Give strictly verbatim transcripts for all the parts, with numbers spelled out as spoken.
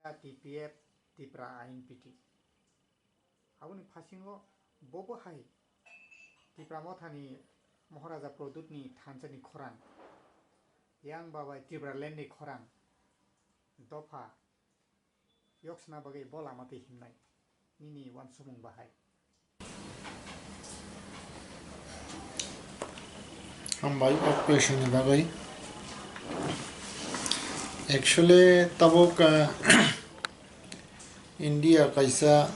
T P F Tipra I N P T. Aboni phasingo bobo hai Tipra Mothani Maharaja Pradyutni thansani khorang, yang babai Tipralandni khorang dopha yoksna bagwi bo lama twi himnai nini uansukmung bahai. Hambai o question ni bagwi. Actually, tabuk, uh, India kaisa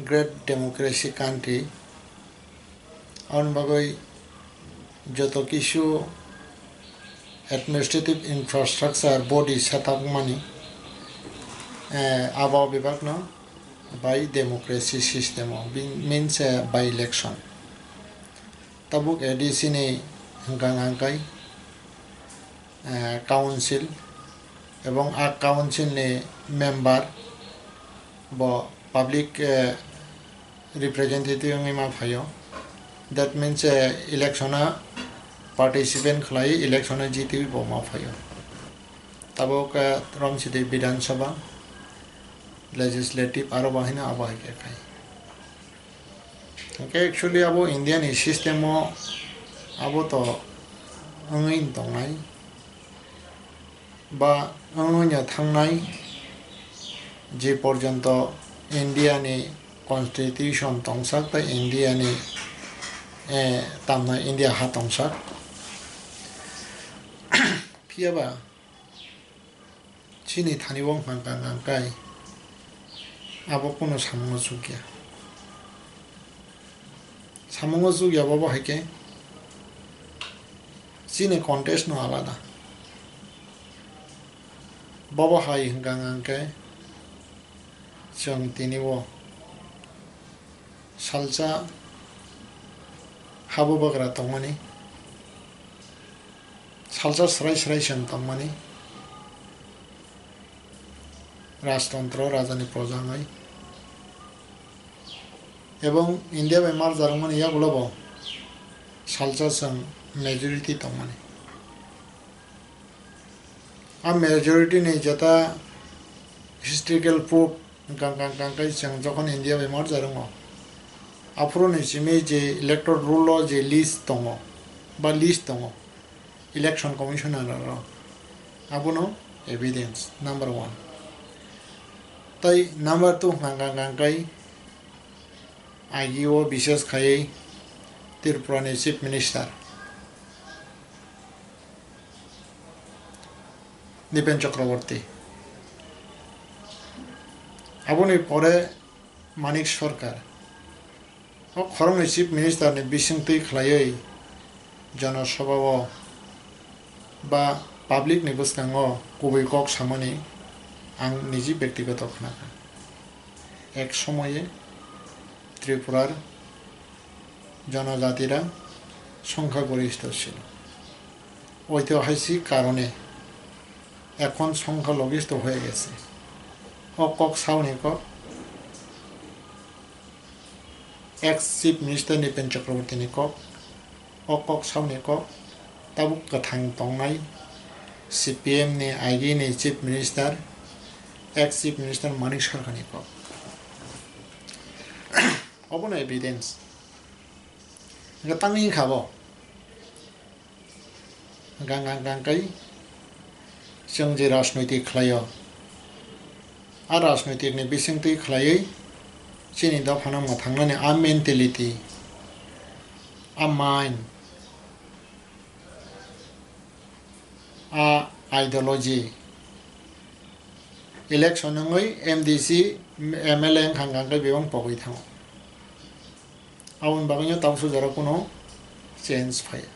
great democracy country. Aboni bagwi joto kisu administrative infrastructure body set up mani, eh, abo bebakno by democracy system o, bi-, means, eh, by election. Tabuk A D C ni hwnkha hwnkha khe, eh, council ebong a council ni member bo public, eh, representative wngwi ma phaio. That means, eh, election o participant khlai, election o jitwi bo ma phaio. Tabuk, eh, romsidi Bidhan Sabha, legislative aro bahai no abo hai khe khai. Hwnkhe actually abo India ni system o abo to wngwi tongnai ba wngwi no thangnai, je porjonto India ni constitution tongsak tei India ni, eh, tamna India ha tongsak. Phiya ba chini thani o hwnkha hwnkha khe abo kunu samungo chukya. Samungo chukya bobo hai khe chini context no alada. Bobo hai hwnkha hwnkha khe chwng tini o salsa ha bubagra tongmani, salsa swrai swrai chwng tongmani, rajtontro, rajani proja wngwi, ebong India bai merger wngmani yagulo bo salsa chwng majority tongmani. A majority ni jeta historical proof hwnkha hwnkha khe chwng jokhon India bai merger wngo, aphuru ni simi je electoral roll o je list tongo ba list tongo election commissioner rok, abono evidence number one. Tai number two hwnkha hwnkha khe agi o bishes khaiwi Tripura ni Chief Minister Nipen Chakraborty. Aboni pore Manik Sarkar. O khoroknwi Chief Minister ni bisingtwi khlaiwi Jana Sabha o ba public ni bwskango kubui kok samani ang niji bektigoto khnakha. Ek somoye Tripurar jonojatira songkha goristho chilo. Oito haisi karone ekhon songkha logistho hoye gese. O kok sauni kok, ex Chief Minister Nipen Chakraborty ni kok, o kok sauni kok, tabuk kwthang tongnai C P M ni agi ni Chief Minister, ex Chief Minister Manik Sarkar ni kok. Obono evidence. Hwnkhe tangwi wngkha bo. Hwnkha hwnkha hwnkha khe chwng je rajnoitik khlaio, a rajnoitik ni bisingtwi khlaiwi chini dophano mwthangnani a mentality, a mind, a ideology, election wngwi M D C, M L A wngkha hwnkha khe bebak pogwi thango. Aboni bagwino tabuk sujaro kuno change phaiya.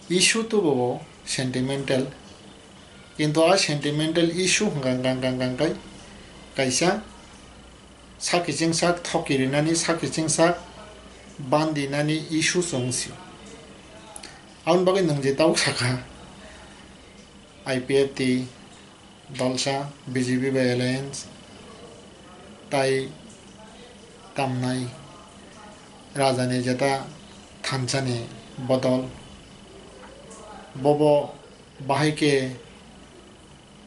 Issue tubuo sentimental, kintu a sentimental issue hwnkha hwnkha hwnkha hwnkha khe kaisa sakising sak thoki rinani, sakising sak bandinani issue chwng sio. Aboni bagwi nwng je tabuk sakha, I P F T, Dolsa, B J P bai alliance, tai tamnai rajani jeta thansani bodol, bobo bahai khe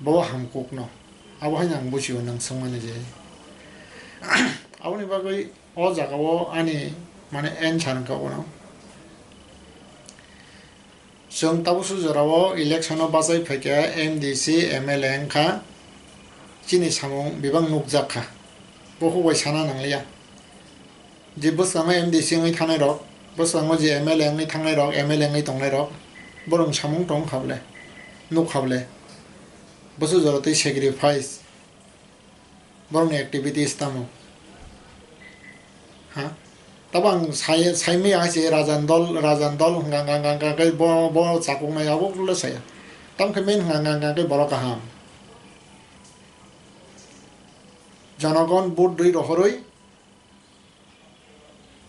Bo hamkukno. Abo haino ang buchio nwng swngmani je. Aboni bagwi o jagao ani mane answer wngkha bono. Chwng tabukso jorao election-o bachai phaikha M D C, M L A wngkha, chini samung bebak nukjak kha. Bo hubai sana nangliya. Je bwskango M D C wngwi thangnai rok, bwskango je M L A wngwi thangnai rok, M L A wngwi tongnai rok, borok samung tong kha bole, nuk kha bole. Bwswk jora twi sacrifice, borokni activities tamo. Ha? Tabo ang sai, saimaya hai se Rajan dol, Rajan dol hwnka, hwnka, hwnka, hwnka khe bo, bo chakuknai abo le saya. Tamo khe main hwnka, hwnka, hwnka khe borok kaham. Jonogon vote rwi rohorwi,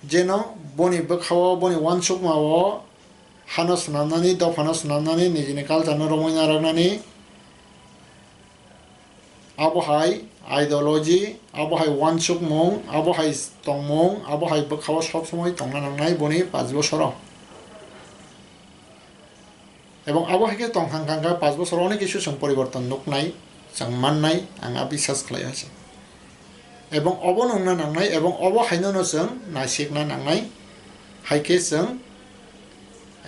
jeno boni bwkhao, boni uansukmao hano swnamnani, dophano swnamnani, nijini culture-no romwi narwknani, abo hai ideology, abo hai uansukmung, abo hai tongmung, abo hai bwkhao sob somoi tongna nangnai boni paanch bosoro. Ebong abo hai khe tong thang thang kha, paanch bosor onek kisu chwng poriborton nuknai, chwng mannai, ang a biswas khlai o hai se. Ebong obo nungna nangnai, ebong obo haino no chwng naisikna nangnai, hai khe chwng,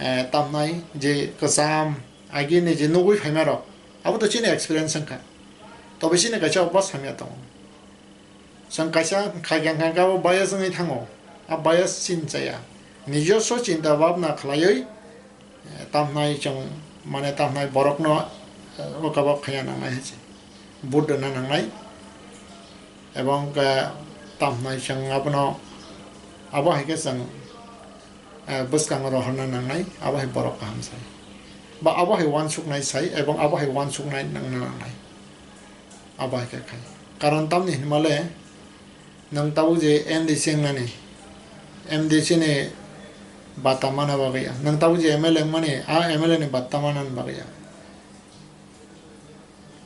eh, tamnai je kwcham, agini je nugwi phaima rok, abo to chini experience wngkha, tobe chini kaisa obas hamya tongo. Chwng kaisa khaikha hwnkha khe abo bias wngwi thango, a bias chini chaya. Nijoswo chinta bhabna khlaiwi, eh, tamhnai chwng, mane tamhnai borokno, eh, o kabab khaiya nangnai hai se. Vote rwna nangnai. Ebong khe tamhnai chwng abono, abo hai khe chwng, eh, bwskango rohorna nangnai, abo hai borok kaham sai. Ba abo hai uansuknai sai, ebong abo hai uansuknai nangna nangnai. Abo hai khe khai. Karon tamni hinmale, nwng tabuk je M D C wngnani, M D C ni bata mana bagwi ya. Nwng tabuk je M L A wngmani, a M L A ni bata mana bagwi ya.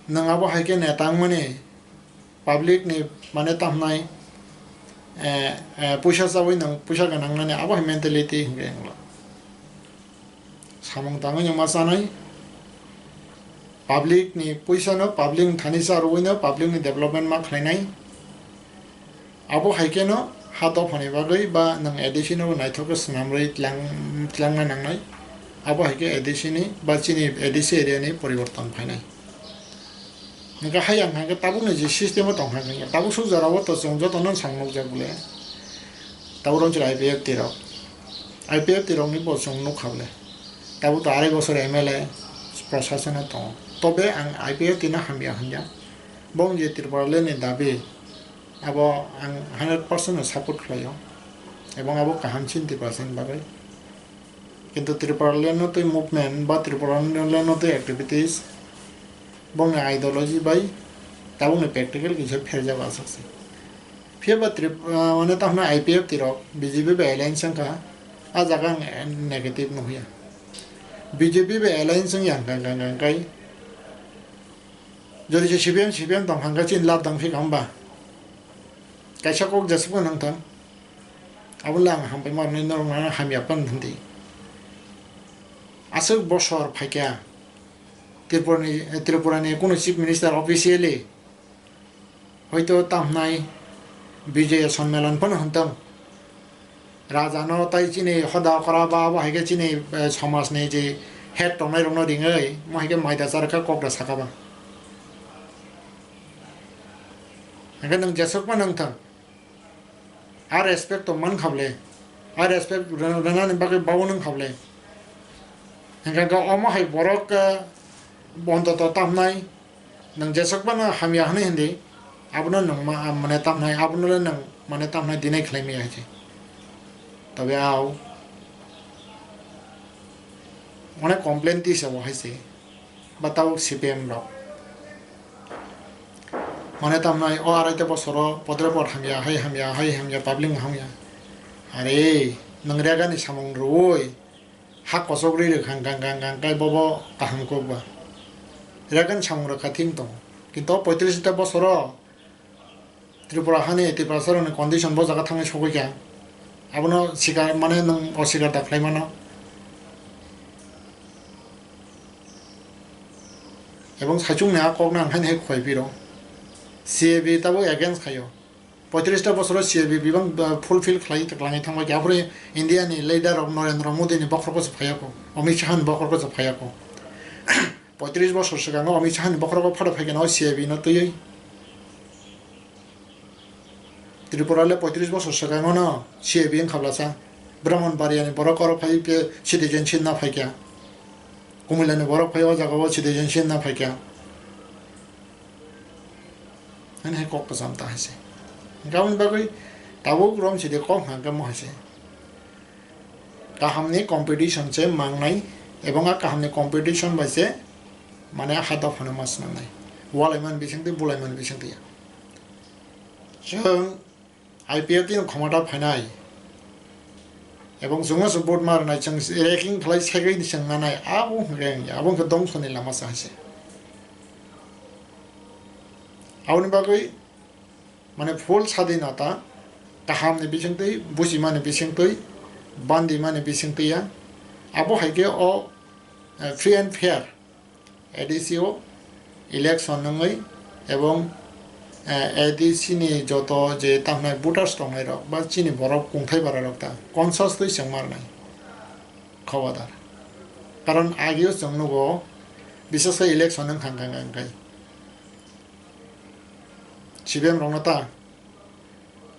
Nwng abo hai khe neta wngmani, public ni mane tamhnai, eh, eh, puisa chawi nwng puisa gwnang nani abo hai mentality hwnwi wngla. Samung tangwi nwng ma chanai, public ni puisa no public ni thani cha rwui no public ni development ma khlainai. Abo hai khe no ha dophani bagwi ba nwng A D C no naithok khe swnamrwi tlang-, tlangna nangnai. Abo hai khe A D C ni ba chini A D C area ni poriborton phainai. Hwnkhe hai ang hwnkhe tabukni je system o tong kha hwnkhe tabuk suk jora o to chwng jotono samung nukjak bole. Tabuk rwng chwla I P F T rok, I P F T rokni bo chwng nukha bole. Tabuk to arai bosor M L A prosason o tongo. Tobe ang I P F T no hamya hwnya. Bo wng je Tripura land ni dabi, abo ang hundred percent no support khlaio. Ebong abo kaham chini Tiprasa ni bagwi. Kintu Tripura land no twi movement ba Tripura land no twi activities, bongni ideology bai tabukni practical kisa pherjak aswk se. Phiya ba Trip-, ah, mane tamo I P F T rok B J P bai alliance wngkha, a jaga ang negative nuhya. B J P bai alliance wngya hwnkha, hwnkha, hwnkha, hwnkha, jodi se C P M, C P M tong hwnkha chini lab dang phika hwnba? Kaisa kok jesuk nang thang. Abo le ang hambai ma rwnai norok no hamya pan hwndi. Aswk bosor phaikha Tripura ni, Tripura ni kunu chief minister officially hoito tamhnai Bijoya Sonmelan phano hwntong. Raja no tai chini hoda okra ba abo hai khe chini, eh, somaj ni je head tongnai rok no ringwi mo hai khe maida char kha kok da saka ba. Hwnkhe nwng jesuk ma nang thang. A respect to man khable. A respect rw-, rwnani bagwi babu nang khable. Hwnkhe omo hai borok, eh, bonto to tamnai. Nwng jesok phano hamya hwnwi hindi. Abono nwng ma-, mane tamnai, abono le nwng mane tamnai dinai khlai maya hai se. Tobe au. Onek complain tisa o hai se. Ba tabuk C P M rok. Mane tamnai o arai ta bosoro podre pod hamya, hai hamya, hai hamya, public hamya. Are, nwng rega ni samung rwui, ha kosok rwi rwkha, gang, gang, gang, kai bobo kaham kok ba. Rega ni samung rwkha thing tongo. Kintu o poitris ta bosoro Tripura hani, Tiprasa rokni condition bo jaga thangwi sogwi kha. Abono sikar, mane nwng osikar da khlai mano. Ebong saichung ni a kok no ang haino hai khwlai phiro. C A B tabuk against khaio. Poitrish ta bosoro C A B bebak, uh, fulfill khlai, khlai thangbai khe. Aphuru India ni leader rok Narendra Modi ni bokhorok se phaiya kho. Amit Shah ni bokhorok se phaiya kho. Poitrish bosor swkango Amit Shah ni bokhorok photo phai khe no C A B no twiwi. Tripura le poitrish bosor swkango no C A B wngkha blasa. Brahmanbaria ni borok oro phai khe citizenship na phai kha. Kumila ni borok phai o jaga o citizenship na phai kha. Ani hai kok kwcham ta hai se. Hwnkhe aboni bagwi tabuk rom sidi kok hwnka mo hai se. Kaham ni competition se mangnai, ebong a kaham ni competition bai se mane ha dophano ma swnamnai. Walai man bising twi, bulai man bising twi. Chwng I P F T ni khomota phainai. Ebong chwngno se vote ma rwnai, chwng ranking khlai segwi ni chwng nanai, abo hwnkhe wngya, abo hwnkhe dongso ni lama se hai se. Aboni bagwi mane full sadinata, kaham ni bising twi, buchima ni bising twi, bandi mani bising twi ya. Abo hai khe o, eh, free and fair A D C o election wngwi ebong, eh, A D C ni joto je tamhnai voters tongnai rok ba chini borok kungthai bara rok ta conscious twi chwng ma rwnai. Khobodar. Karon ageo chwng nugo, bises khe election wng kha hwnkha hwnkha hwnkhe. C P M rokno ta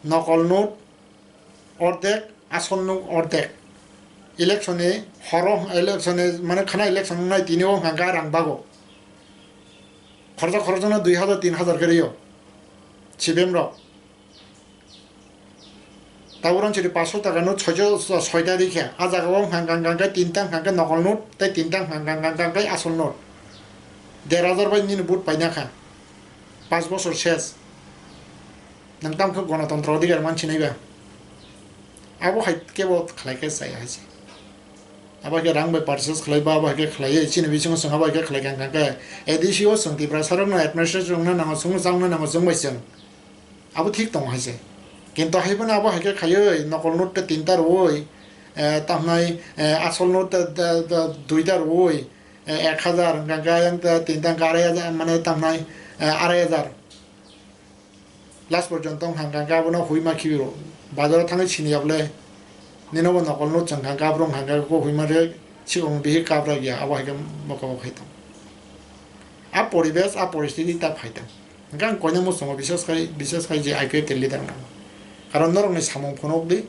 nokol note ordek, asol note ordek. Election ni horo, election ni mane khana election wngnai tini o hwnkha hwnkhe rang bago. Khoroksa khoroksa no dui hazar tin hazar khe rio. C P M rok. Tabuk rang chiri paanch sho taka note soicho, soita rikha. A jaga o hwnkha hwnkha hwnkha khe tinta hwnkha khe nokol note, tei tinta hwnkha hwnkha hwnkha khe asol note. Der hazar bai nini vote paina kha. Paanch bosor ses. Nwng tamo khe gonotontro odhikar mansinai ba? Abo hai kebo khlai khe chaya hai se. Abo hai khe rang bai purchase khlai ba, abo hai khe khlai, chini bisingo chwng abo hai khe khlai kha hwnkha khe A D C o chwng Tiprasa rokno administration rokno nango, chwngno changno nango, chwng bai chwng. Abo thik tongo hai se. Kintu hai phano abo hai khe khaiwi nokol note ta tinta rwui, eh, tamhnai, eh, asol note ta, ta, ta duita rwui, eh, ek hazar hwnkha khe ayang ta tinta hwnkha arai hazar, mane tamhnai, eh, arai hazar. Last porjonto hwnkha khe abono hoi ma khibi rw. Bazaro thangwi sini ya bole. Nino bo nokol note chwng kha khe aborok hwnkha khe bo hoi ma rw sikong bihi kabra ya, abo hai khe boka bo khai tong. A poribesh, a poristiti ta phai tong. Hwnkhe ang koina muchungo, bises khai, bises khai je I P F T leader rok. Karon norokni samung phunukdi,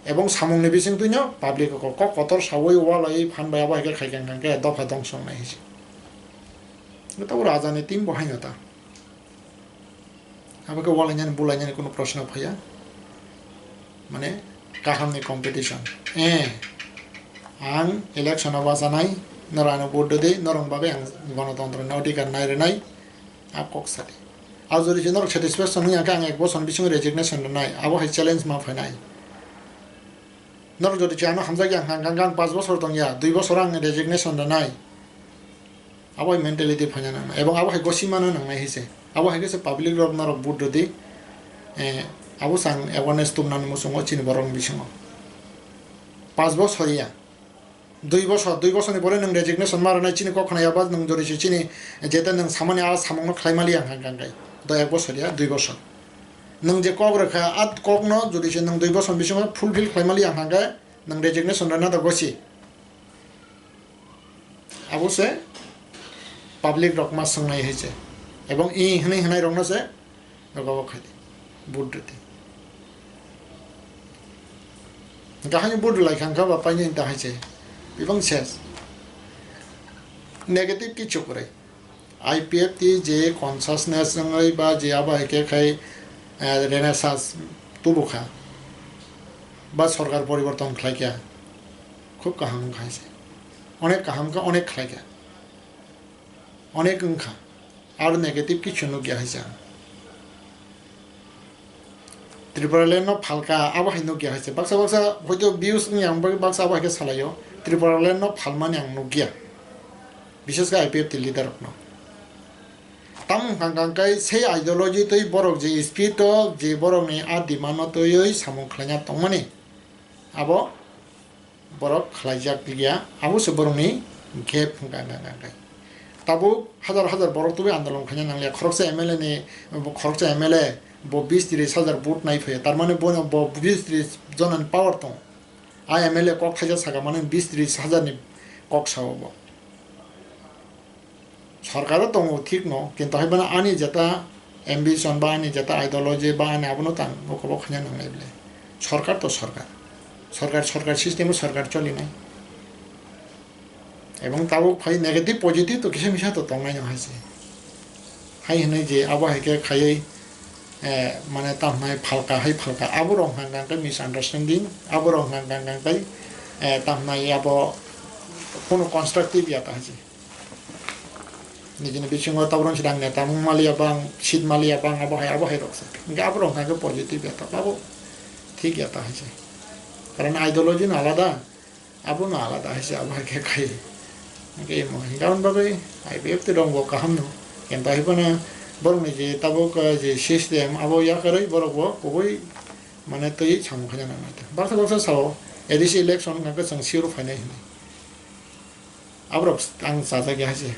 ebong samungni bisingtwino public o kok kotor saui walaiwi phan bai abo hai khe khai kha hwnkhe dopha dongso wngnai hai se. Tabuk rajani team bo haino ta. Abo khe walainani bulainani kunu proshno phaiya. Mane, kahamni competition. Eh, ang election o bachanai, norok ano vote rwdi, norok bagwi ang gonotontro ni odhikar nai rwnai, a kok sadi. A jodi se norok satisfaction wngya khe ang ek bosor bisingo resignation rwnai, abo hai challenge ma phainai. Norok jodi se ano hamjakya hwnkha hwnkhe ang paanch bosor tongya, dui bosor ang resignation rwnai. Abo hai mentality phaina nangna, ebong abo hai gosi mana nangnai hai se. Abo hai khe se public rok norok vote rwdi, eh, abo se ang awareness tubunani muchungo chini borokni bisingo. Paanch bosor ya, dui bosor, dui bosorni pore nwng resignation ma rwnai chini kok khna ya ba nwng jodi se chini jeta nwng samani a samungno khlai maliya hwnkha hwnkhe, do ek bosor ya, dui bosor. Nwng je kok rwkha, a kokno jodi se nwng dui bosor bisingo fulfill khlai maliya hwnkha hwnkhe nwng resignation rwna do gosi. Abo se public rok ma swngnai hai se. Ebong i hwnwi hwnai rokno se rogo bo khai di. Vote rwdi. Hwnkhe haino vote rwlai kha hwnkhe ba painani ta hai se. Bebak ses. Negative kichu kwrwi. I P F T je consciousness wngwi ba je abo hai khe khai, eh, renaissance tubu kha. Ba sorkar poriborton khlai kha. Khub kaham wngkha hai se. Onek kaham kha, onek khlai kha. Onek wngkha. Aro negative kichu nukya hai se ang. Tripura land no phalka, abo hai nukya hai se. Baksa baksa hoito views wngya, ang bagwi baksa abo hai khe salaio. Tripura land no phalmani ang nukya. Bises khe I P F T leader rokno. Tamo hwnkha hwnkha khe sei ideology twi borok je speed o je borokni a demand no twiwi samung khlaina tongmani. Abo borok khlaijak liya, abo se borokni gap hwnkha hwnkha hwnkha. Tabuk hazar hazar borok tubui andolon khaina nangya. Khoroksa M L A ni, khoroksa M L A bo bis tris hazar vote nai phaiya. Tar mane bono bo bis tris jonani power tongo. A M L A kok thaisa saka mane bis tris hazar ni kok sao bo. Sorkaro tongo thik no, kintu hai bono ani jeta ambition ba ani jeta ideology ba ani abono tang bo kobok khaina nangnai bole. Sorkar to sorkar. Sorkar, sorkar system o sorkar cholinai. Ebong tabuk phai negative positive to kisa misa to tongnai no hai se. Hai hinui je abo hai khe khaiwi, eh, mane tamo hai phalka hai phalka abo rok hwnka hwnka khe misunderstanding, abo rok hwnka hwnka khe, eh, tamo hai abo kono constructive ya ta hai se. Nijini bisingo tabuk rok sidang neta mung maliya bang, seat maliya bang, abo hai, abo hai rok se. Hwnkhe abo rok hwnka khe positive ya ta, abo thik ya ta hai se. Karon ideology no alada, abo no alada hai se, abo hai khe khai. Hwnkhe imo hwnkhe aboni bagwi I P F T rok bo kaham no. Kintu hai phano borok ni je tabuk, eh, je system abo yakarwi borok bo kubui mane twi samung khaina nangnai ta. Baksa baksa sao A D C election hwnkhe chwng sure phainai hinwi. Aborok ang chajak ya hai se.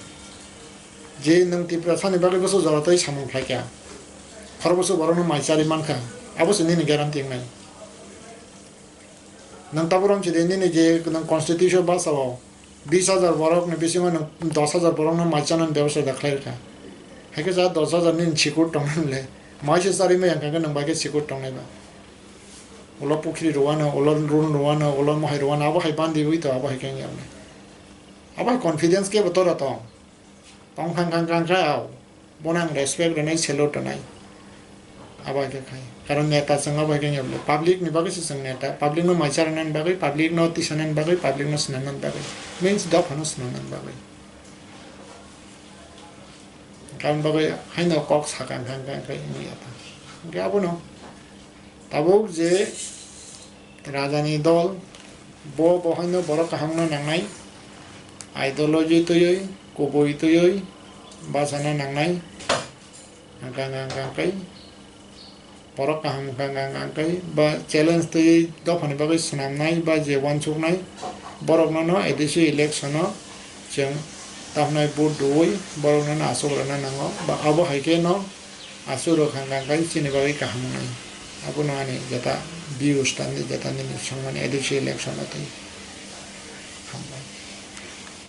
Je nwng Tiprasani bagwi bwswk jora twi samung khlai kha. Khorok bwswk borokno mai charwi man kha. Abo se nini guarantee wngnai. Nwng tabuk romsi di nini je nwng constitution basa o bis hajar borokni bisingo nwng dos hajar borokno mai chanani bebosta da khlai rwkha. Hai khe ja dos hajar nini secure tongnani le. Mai se charwi maya hwnkha khe nwng bai khe secure tongnai ba. Ulo pukhri rwano, ulo run rwano, ulo mohai rwano, abo hai bandi ui to, abo hai khe wng ya wngnai. Abo hai confidence khe bo tora tong. Tong thang thang thang khe, au. Bono ang respect rwnai, salute rwnai. Abo hai khe khai. Karon neta chwng abo hai khe wng ya wngnai. Public ni bagwi se chwng neta. Public no mai charwnani bagwi, public no tisanani bagwi, public no swnamnani bagwi. Means dophano swnamnani bagwi. Karon bagwi haino kok sakang kang kang khe wngya ta. Hwnkhe abono tabuk je rajani dol, bo bo haino borok kaham wngna nangnai, ideology twiwi, kubui twiwi bachana nangnai, hwnkha hwnkha hwnkha khe. Borok kaham wngkha hwnkha hwnkha khe ba challenge twiwi dophani bagwi swnamnai ba je uansuknai borokno no A D C election o chwng takhwnai vote rwui borokno no aswk rwna nango ba abo hai khe no aswk rwkha hwnkha khe chini bagwi kaham wngnai. Abono ani jeta views tangwi jeta nini swngmani A D C election o tei.